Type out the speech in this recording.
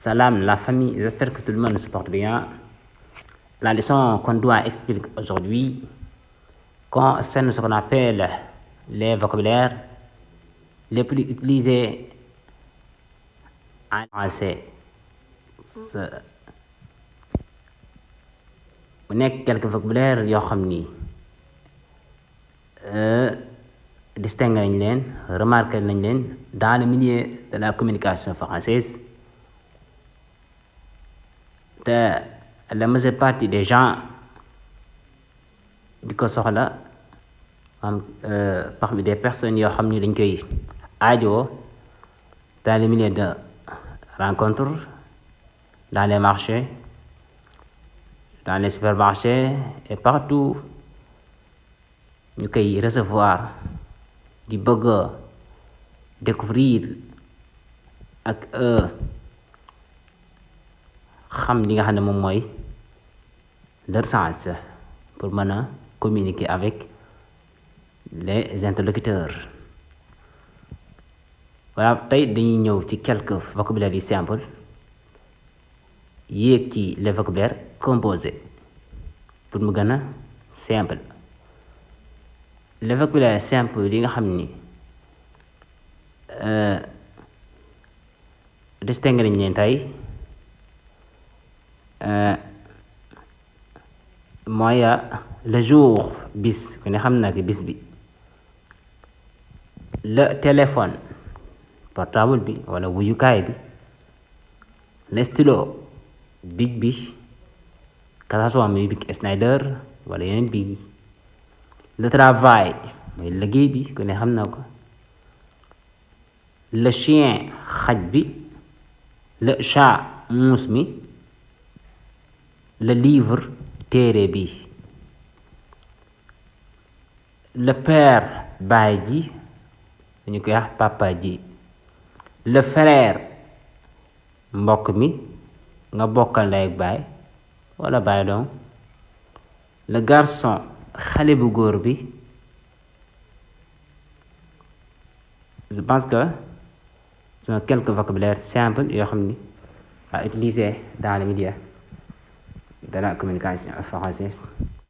Salam la famille, j'espère que tout le monde se porte bien. La leçon qu'on doit expliquer aujourd'hui concerne ce qu'on appelle les vocabulaires les plus utilisés en français. mu nekk quelques vocabulaires yoo xam ni distingué nañ leen remarqué nañ leen dans le milieu de la communication française te la majeure partie des gens di ko soxla parmi des personnes yoo xam ni dañ koy aajoo dans le milieu de rencontres, dans les marchés, dans les supermarchés et partout ñu koy recevoir di bëgg découvrir ak xam li nga xam ne moom mooy leur sens pour mën a communiquer avec les interlocuteurs. Voilà, tey dañuy ñëw ci quelques vocabulaires yi simple yéeg ci les vocabulaires composés pour mu gën a simple. Les vocabulaires simple yi nga xam ni distingué nañ leen tey mooy le jour bis ku ne xam na ki bis bi, le téléphone portable bi wala wuyukaay bi, le stylo big bi que ça soit muy big Schneider wala yeneen big, le travail mooy liggéey bi ku ne xam na ko, le chien xaj bi, le chat muus mi, le livre téere bi, le père baay ji ñu koy wax papa ji, le frère mbokk mi nga bokkal ndey ak baay wala baay doom, le garçon xale bu góor bi. Je pense que ce sont quelques vocabulaires simples yoo xam ni à utiliser dans le milieu de la communication française.